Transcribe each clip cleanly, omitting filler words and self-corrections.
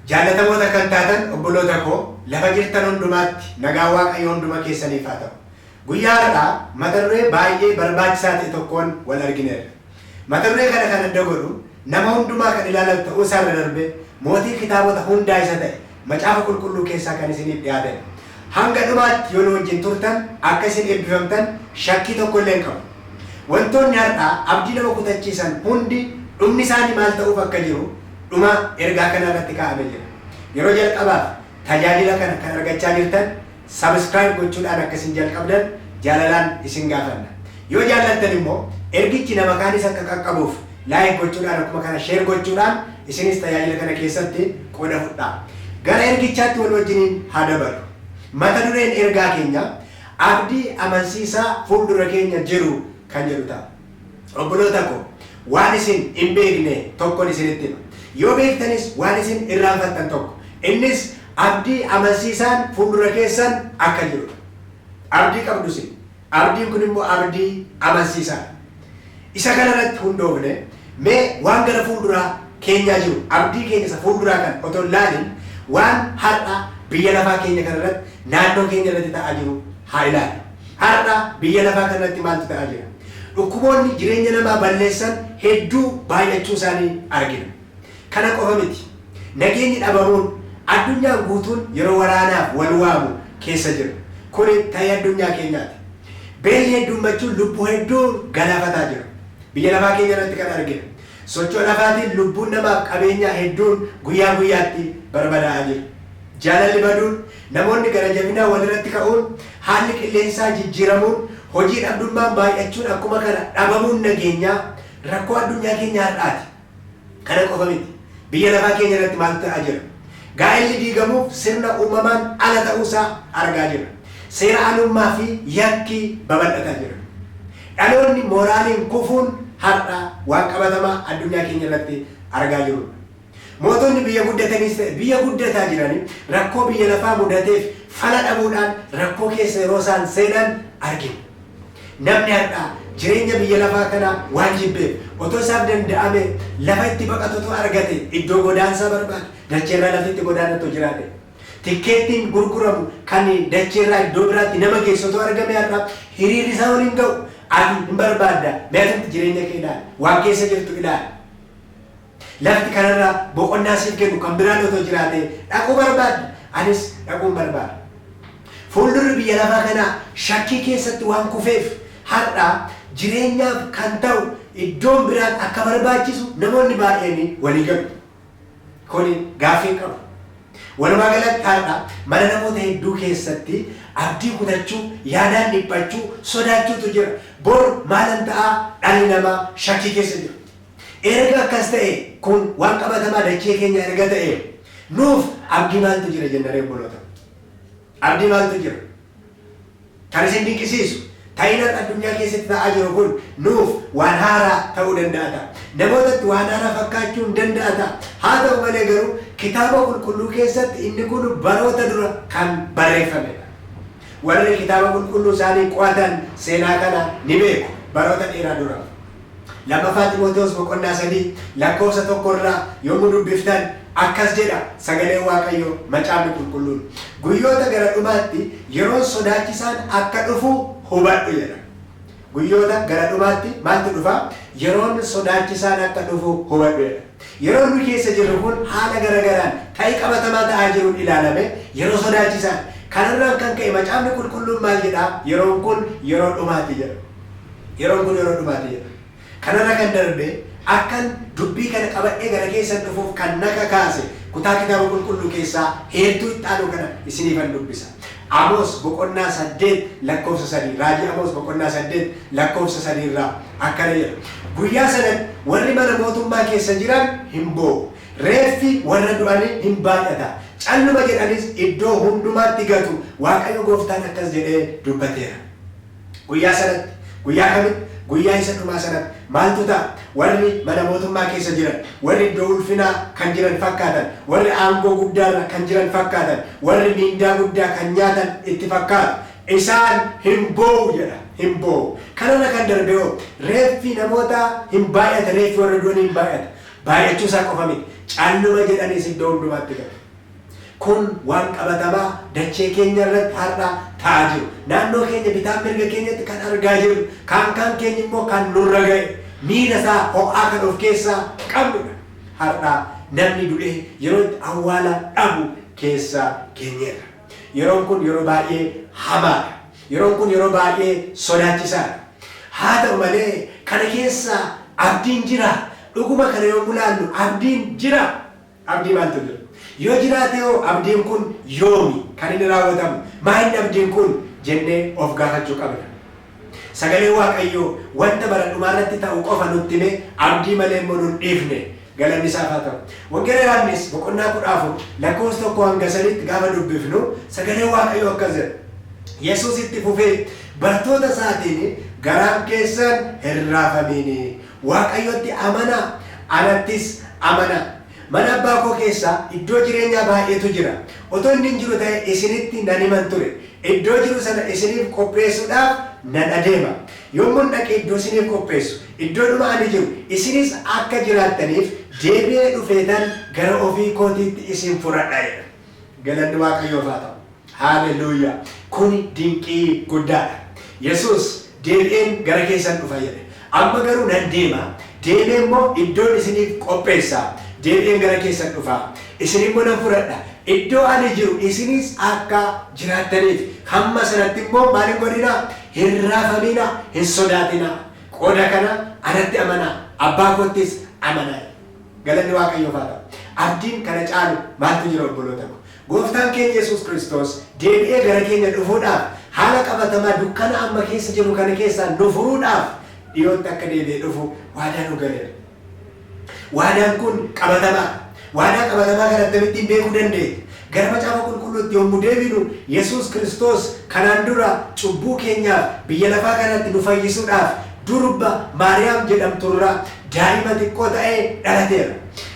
Jaallatamoota kan taatan obboloota koo, lafa jirtan hundumaatti nagaa Waaqayyo hunduma keessaniif haa ta'u. Guyyaa har'aa mata duree baay'ee barbaachisaa ta'e tokkoon wal argineerra. Mata duree kana kan adda godhu nama hundumaa kan ilaalatu ta'uu isaarra darbee mootii kitaabota hundaa isa ta'e Macaafa Qulqulluu keessaa kan isiniif dhiyaatedha. Hanga dhumaatti yoo nu wajjin turtan akka isin eebbifamtan shakkii tokko illee hin qabu. Wantoonni har'aa abdii nama kutachiisan hundi dhumni isaanii maal ta'uuf akka jiru dhuma ergaa kanaa irratti kaa'amee jira. Yeroo jalqabaaf tajaajila kana kan argachaa jirtan subscribe gochuudhaan akka isin jalqabdan jaalalaan isin gaafanna. Yoo jaallattan immoo ergichi nama kaanis akka qaqqabuuf like gochuudhaan, akkuma kana share gochuudhaan isinis tajaajila kana keessatti qooda fudhaa. Gara ergichaatti wal wajjiniin haa dabarru. Mata dureen ergaa keenyaa Abdii amansiisaa fuuldura keenya jiru kan jedhu ta'a. Obboloota ko, waan isin hin beekne tokkon isinitti hima. Yoo beektanis waan isin irraanfattan tokko. Innis abdii amansiisaan fuuldura keessan akka jirudha. Abdii qabdu isin. Abdiin kun immoo abdii amansiisaadha. Isa kana irratti hundoofne mee waan gara fuulduraa keenyaa jiru, abdii keenya isa fuulduraa kana otoo hin laalin, waan har'a biyya lafaa keenya kana irratti, naannoo keenya irratti ta'aa jiru haa ilaallu. Har'a biyya lafaa kana irratti maaltu ta'aa jira? Dhukkuboonni jireenya namaa balleessan hedduu baay'achuu isaanii argina. Kana qofa miti. Nageenyi dhabamuun, addunyaan guutuun yeroo waraanaaf wal waamu keessa jira. Kuni ta'ii addunyaa keenyaati. Beelli heddummachuun lubbuu hedduu galaafataa jira. Biyya lafaa keenya irratti kana argina. Socho'a lafaatiin lubbuun namaaf qabeenyaa hedduun guyyaa guyyaatti barbadaa'aa jira. Jaalalli baduun, namoonni gara jabinaan walirratti ka'uun, haalli qilleensaa jijjiiramuun, hojii dhabdummaan baay'achuun, akkuma kana dhabamuun nageenyaa rakkoo addunyaa keenya har'aati. Kana qofa miti. Biyya lafaa keenya irratti maaltu ta'aa jira? Gaa'elli diigamuuf sirna uumamaan ala ta'uusaa argaa jirra. Seera alummaa fi yakki babal'ataa jira. Dhaloonni mooraaliin kufuun har'a waan qabatamaa addunyaa keenya irratti argaa jirrudha. Mootonni biyya guddataniis ta'e biyya guddataa jiranii rakkoo biyya lafaa mudateef fala dhabuudhaan rakkoo keessa yeroo isaan seenan argina. Namni har'a jireenya biyya lafaa kanaa waan jibbeef, otoo isaaf danda'amee lafa itti baqatu otoo argatee iddoo godaansaa barbaada. Dacheerraa lafti itti godaanan otoo jiraatee. Tikkeettiin gurguramu kan dacheerraa iddoo biraatti nama geessu otoo argamee har'a hiriirri isaa wal hin ga'u. Ati hin barbaadda. Mee atumti jireenya kee ilaali. Waan keessa jirtu ilaali. Lafti kanarraa boqonnaa siif kennu kan biraan otoo jiraatee dhaquu barbaadda. Anis dhaquun barbaada. Fuuldurri biyya lafaa kanaa shakkii keessatti waan kufeef har'a jireenyaaf kan ta'u iddoon biraan akka barbaachisu namoonni baay'een walii galu. Kuni gaaffii hin qabu. Walumaa galatti har'a mana namoota hedduu keessatti abdii kutachuu, yaadaan dhiphachuu, sodaachuutu jira. Bor maalan ta'aa dhalli namaa shakkii keessa jira. Erga akkas ta'ee, kun waan qabatamaa dachee keenyaa erga ta'ee, nuuf abdii maaltu jira jenna ree obboloota? Abdii maaltu jira? Kan isin dinqisiisu, ta'iin har'a addunyaa keessatti ta'aa jiru kun nuuf waan haaraa ta'uu danda'a ta'a. Namootatti waan haaraa fakkaachuu hin danda'a ta'a. Haa ta'u malee garuu Kitaaba Qulqulluu keessatti inni kun baroota dura kan barreeffamedha. Warri Kitaaba Qulqulluu isaanii qo'atan seenaa kana ni beeku, baroota dheeraa dura. Lammaffaa Ximotewos boqonnaa 3 lakkoofsa 1 irraa yommuu dubbiftan akkas jedha sagaleen Waaqayyoo Macaafni Qulqulluun, Guyyoota gara dhumaatti yeroon sodaachisaan akka dhufu hubadhu jedha. Guyyoota gara dhumaatti maaltu dhufa? Yeroon sodaachisaan akka dhufu hubadhu jedha. Yeroon nu keessa jirru kun haala gara garaan ta'ii qabatamaa ta'aa jiruun ilaalame yeroo sodaachisaadha. Kanarraan kan ka'e Macaafni Qulqulluun maal jedha? Yeroon kun yeroo dhumaati jedha. Yeroon kun yeroo dhumaati jedha. Kanarra kan darbe, akkan dubbii kana qabadhee gara keessan dhufuuf kan na kakaase kutaa Kitaaba Qulqulluu keessaa heertuu itti aanu kana isiniifan dubbisa. Amos boqonnaa 8 lakkoofsa 3, Raajii Amos boqonnaa 8 lakkoofsa 3 irraa akkana jedha. Guyyaa sanatti warri mana mootummaa keessa jiran hin boo'u. Reeffi warra du'anii hin baay'ata. Calluma jedhaniis iddoo hundumaatti gatu. Waaqayyo gooftaan akkas jedhee dubbateera. Guyyaa sanatti, guyyaa kamitti? Guyyaa isa dhumaa sanatti maaltu ta'a? Warri mana mootummaa keessa jiran, warri iddoo ulfinaa kan jiran fakkaatan, warri aangoo guddaarra kan jiran fakkaatan, warri miindaa guddaa kan nyaatan itti fakkaatu, isaan hin boo'u jedha. Hin boo'u. Kanarra kan darbe hoo? Reeffi namootaa hin baay'ata, reeffi warra du'anii hin baay'ata. Baay'achuu isaa qofa miti. Calluma jedhaniis iddoo hundumaatti gatu. Kun waan qabatamaa dachee keenya irratti har'a ta'aa jiru. Naannoo keenya bitaa mirga keenyatti kan argaa jirru, kaan kaan keenya immoo kan nurra ga'e, miira isaa ho'aa kan of keessaa qabnudha. Har'a namni du'ee yeroo itti awwaala dhabu keessa keenyeerra. Yeroon kun yeroo baay'ee hamaadha. Yeroon kun yeroo baay'ee sodaachisaadha. Haa ta'u malee kana keessa abdiin jira. Dhuguma kana yommuu ilaallu abdiin jira. Abdii maaltu jira? Yoo jiraate hoo abdiin kun yoomi kan inni raawwatamu? Maa inni abdiin kun jennee of gaafachuu qabna. Sagalee Waaqayyoo wanta bara dhumaarratti ta'u qofa nutti hime, abdii malee immoo nun dhiifne. Galanni isaaf haa ta'u. Wangeela Yohaannis boqonnaa 14 lakkoofsa 1 hanga 3tti gaafa dubbifnu sagalee Waaqayyoo akkas jedha. Yesuus itti fufee bartoota isaatiin, garaan keessan hin raafamiini. Waaqayyotti amanaa, anattis amanaa. Mana abbaa koo keessa iddoo jireenyaa baay'eetu jira. Otoo inni hin jiru ta'e isinitti nan himan ture. Iddoo jiru sana isiniif qopheessuudhaaf nan adeema. Yommuun dhaqee iddoo isiniif qopheessu, iddoodhuma ani jiru isinis akka jiraattaniif deebi'ee dhufeetan gara ofii kootiitti isin fudhadha jedha. Galanni Waaqayyoof haa ta'u. Haaleluuyaa! Kuni dinqii guddaadha. Yesuus deebi'een gara keessan dhufa jedhe. Amma garuu nan deema, deemee immoo iddoon isiniif qopheessa, deebi'een gara keessan dhufa, isin immoo nan fudhadha, iddoo ani jiru isinis akka jiraattaniif. Hamma sanatti immoo maal hin godhinaa? Hin raafamiinaa, hin sodaatinaa. Qooda kana anatti amanaa, abbaa koottis amanaa. Galanni Waaqayyoof haa ta'u. Abdiin kana caalu maaltu jira obboloota ko? Gooftaan keenya Yesuus Kiristoos deebi'ee gara keenya dhufuudhaaf, haala qabatamaa dukkana amma keessa jirru kana keessaa nu furuudhaaf dhiyootti akka deebi'ee dhufu waadaa nu galeera. Waadaan kun qabatamaadha. Waadaa qabatamaa kana akkamittiin beekuu dandeenya? Gara Macaafa Qulqulluutti yommuu deebinu, Yesuus Kiristoos kanaan dura cubbuu keenyaaf biyya lafaa kanatti nu fayyisuudhaaf durba Maariyaam jedhamturraa daa'ima xiqqoo ta'ee dhalateera.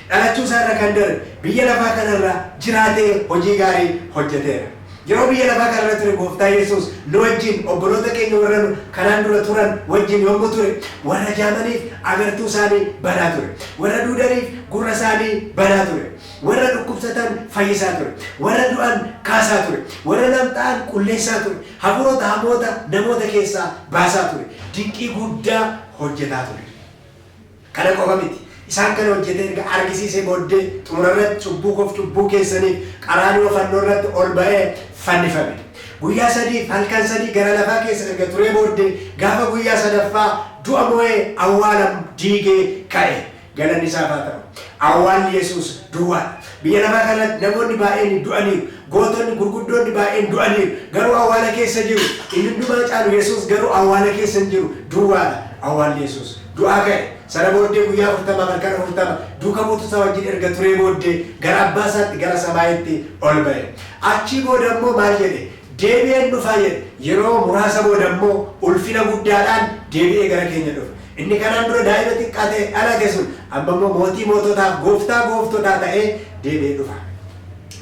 Dhalachuu isaa irra kan darbe biyya lafaa kanarra jiraatee hojii gaarii hojjeteera. Yeroo biyya lafaa kanarra ture Gooftaa Yesuus nu wajjin, obboloota keenya warra nu kanaan dura turan wajjin yommuu ture, warra jaamaniif agartuu isaanii banaa ture. Warra duudaniif gurra isaanii banaa ture. Warra dhukkubsatan fayyisaa ture. Warra du'an kaasaa ture. Warra lamxaa'an qulleessaa ture. Hafuurota hamoota namoota keessaa baasaa ture. Dinqii guddaa hojjetaa ture. Kana qofa miti. Isaan kana hojjetee erga argisiisee booddee xumura irratti cubbuu koof cubbuu keessaniif qaraaniyoo fannoo irratti ol ba'ee fannifame. Guyyaa sadiif halkan sadii gara lafaa keessa erga turee booddee gaafa guyyaa sadaffaa du'a mo'ee awwaala diigee ka'e. Galanni isaaf haa ta'u. Awwaalli Yesuus duwwaadha. Biyya lafaa kanatti namoonni baay'een du'aniiru. Gootonni gurguddoonni baay'een du'aniiru. Garuu awwaala keessa jiru. Inni hundumaa caalu Yesuus garuu awwaala keessa hin jiru. Duwwaadha awwaalli Yesuus. Du'aa ka'e. Sana booddee guyyaa 40f halkan 40 duuka buutusaa wajjin erga turee booddee gara abbaa isaatti gara samaayitti ol ba'e. Achii booda immoo maal jedhe? Deebi'een dhufa jedhe. Yeroo muraasa booda immoo ulfina guddaadhaan deebi'ee gara keenya dhufa. Inni kanaan dura daa'ima xiqqaa ta'e dhalate sun amma immoo mootii moototaaf gooftaa gooftotaa ta'ee deebi'ee dhufa.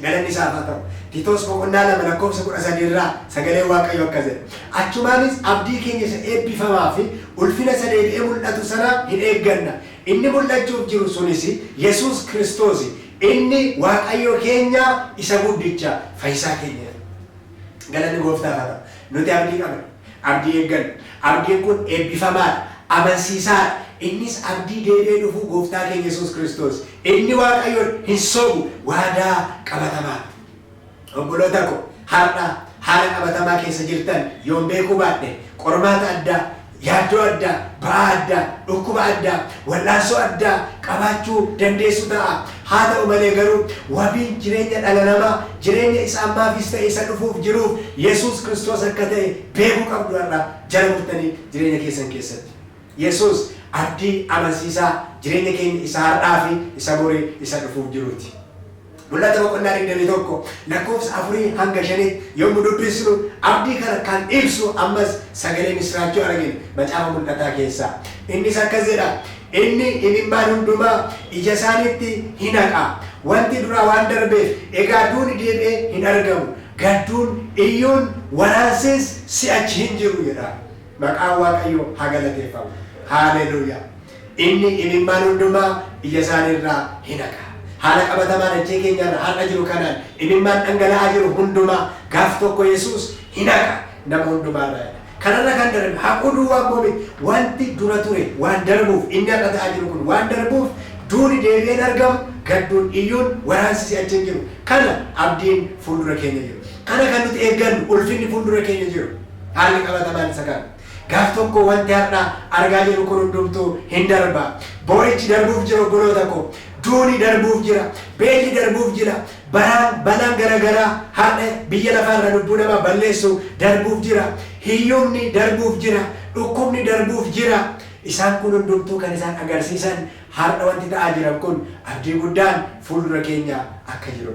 Galanni isaaf haa ta'u. Tiitoos boqonnaa 2 lakkoofsa 13 irraa sagaleen Waaqayyoo akkas jedha. Achumaanis abdii keenya isa eebbifamaa fi ulfina isa deebi'ee mul'atu sana hin eegganna. Inni mul'achuuf jiru sunis Yesuus Kiristoosi, inni Waaqayyo keenya isa guddicha fayyisaa keenya. Galanni gooftaaf haa ta'u. Nuti abdii qabna. Abdii eegganna. Abdiin kun eebbifamaadha. Amansiisaadha. Innis abdii deebi'ee dhufuu gooftaa keenya Yesuus Kiristoos. Inni Waaqayyoon hin sobu. Waadaa qabatamaadha. Obboloota ko, har'a haala qabatamaa keessa jirtan yoon beekuu baadhe, qormaata addaa, yaaddoo addaa, ba'aa addaa, dhukkuba addaa, wal'aansoo addaa qabaachuu dandeessu ta'a. Haa ta'u malee garuu wabiin jireenya dhala namaa, jireenya isa ammaafis ta'e isa dhufuuf jiruuf Yesuus Kiristoos akka ta'e beekuu qabdu har'a jala murtanii jireenya keessan keessatti. Yesuus abdii amansiisaa jireenya keenya isa har'aa fi isa borii isa dhufuuf jiruuti. Mul'ata boqonnaa 21 lakkoofsa afurii hanga shaniitti yommuu dubbisnu abdii kana kan ibsu ammas sagalee misiraachoo argina macaafa Mul'ataa keessaa. Innis akkas jedha, Inni imimmaan hundumaa ija isaaniitti hin haqa. Wanti duraa waan darbeef egaa duuni deebi'ee hin argamu. Gadduun, iyyuun, waraansis si'achi hin jiru jedha. Maqaan Waaqayyoo haa galateeffamu. Haaleluuyaa. Inni imimmaan hundumaa ija isaaniirraa hin haqa. Haala qabatamaa dachee keenyarra har'a jiru kanaan imimmaan dhangala'aa jiru hundumaa gaaf tokko Yesuus hin haqa nama hundumaarraa jedha. Kanarra kan darbe haquu duwwaa immoo miti, wanti dura ture waan darbuuf, inni har'a ta'aa jiru kun waan darbuuf, duuni deebi'een argamu, gadduun, iyyuun, waraansi si'achi hin jiru. Kana abdiin fuuldura keenya jiru. Kana kan nuti eeggannu, ulfinni fuuldura keenya jiru. Haalli qabatamaan isa kana. Gaaf tokko wanti har'a argaa jirru kun hundumtuu hin darba. Boo'ichi darbuuf jira, obboloota koo. Duuni darbuuf jira. Beelli darbuuf jira. Baraan balaan garaagaraa har'a biyya lafaarra lubbuu namaa balleessu darbuuf jira. Hiyyumni darbuuf jira. Dhukkubni darbuuf jira. Isaan kun hundumtuu kan isaan agarsiisan har'a wanti ta'aa jiran kun abdii guddaan fuuldura keenya akka jiru.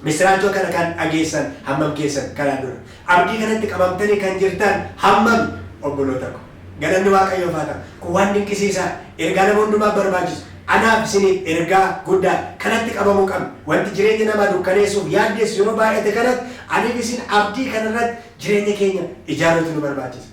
Misiraachoo kana kan dhageessan hammam keessan kanaan dura? Abdii kanatti qabamtanii kan jirtan hammam, obboloota ko? Galanni Waaqayyoof haa ta'u. Kun waan dinqisiisaa, ergaa nama hundumaaf barbaachisu. Anaaf isiniif ergaa guddaa kanatti qabamuu qabna. Wanti jireenya namaa dukkaneessuuf yaaddeessu yeroo baay'ate kanatti, aniif isin abdii kanarratti jireenya keenya ijaaruutu nu barbaachisa.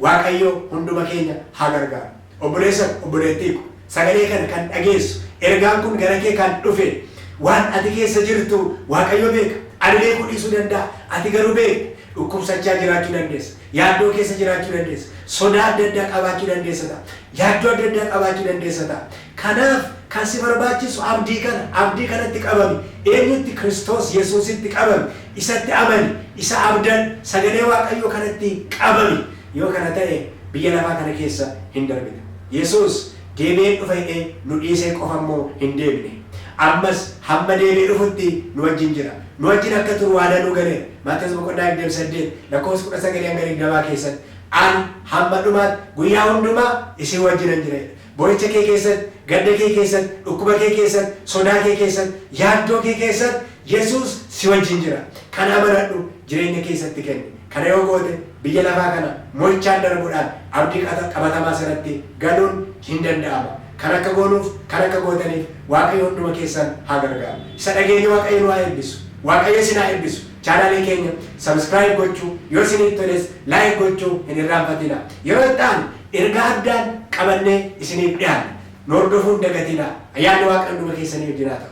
Waaqayyo hunduma keenya haa gargaaru. Obboleessa ko, obboleettii ko, sagalee kana kan dhageessu, ergaan kun gara kee kan dhufe, waan ati keessa jirtu Waaqayyo beeka. Ani beekuu dhiisuu danda'a, ati garuu beekta. Dhukkubsachaa jiraachuu dandeessa. Yaaddoo keessa jiraachuu dandeessa. Sodaa adda addaa qabaachuu dandeessa ta'a. Yaaddoo adda addaa qabaachuu dandeessa ta'a. Kanaaf kan si barbaachisu abdii kana, abdii kanatti qabami. Eenyutti? Kiristoos Yesuusitti qabami. Isatti amani. Isa abdan, sagalee Waaqayyoo kanatti qabami. Yoo kana ta'e biyya lafaa kana keessa hin darbita. Yesuus deebi'een dhufa jedhee nu dhiisee qofa immoo hin deemne. Ammas hamma deebi'ee dhufutti nu wajjin jira. Nu wajjin akka turu waadaa nuu galeera. Maatewos boqonnaa 28 lakkoofsa 19 hanga 20 keessatti, "Ani hamma dhumaatti guyyaa hundumaa isin wajjinan jira" jedha. Boo'icha kee keessatti, gadda kee keessatti, dhukkuba kee keessatti, sodaa kee keessatti, yaaddoo kee keessatti Yesuus si wajjin jira. Kana amanadhu, jireenya keessatti kenni. Kana yoo goote biyya lafaa kana mo'ichaan darbuudhaan abdii qabatamaa sanatti galuun hin danda'ama. Kan akka goonuuf, kan akka gootaniif Waaqayyo hunduma keessan haa gargaaru. Isa dhageenye Waaqayyo nu haa eebbisu. Waaqayyo isin haa eebbisu. Chaanaalii keenya subscribe gochuu, yoo isinitti toles like gochuu hin irraanfatina. Yeroo itti aanu ergaa addaan qabannee isiniif dhiyaanna. Nu hordofuu hin dagatinaa. Ayyaanni Waaqa hunduma keessanii wajjin haa ta'u.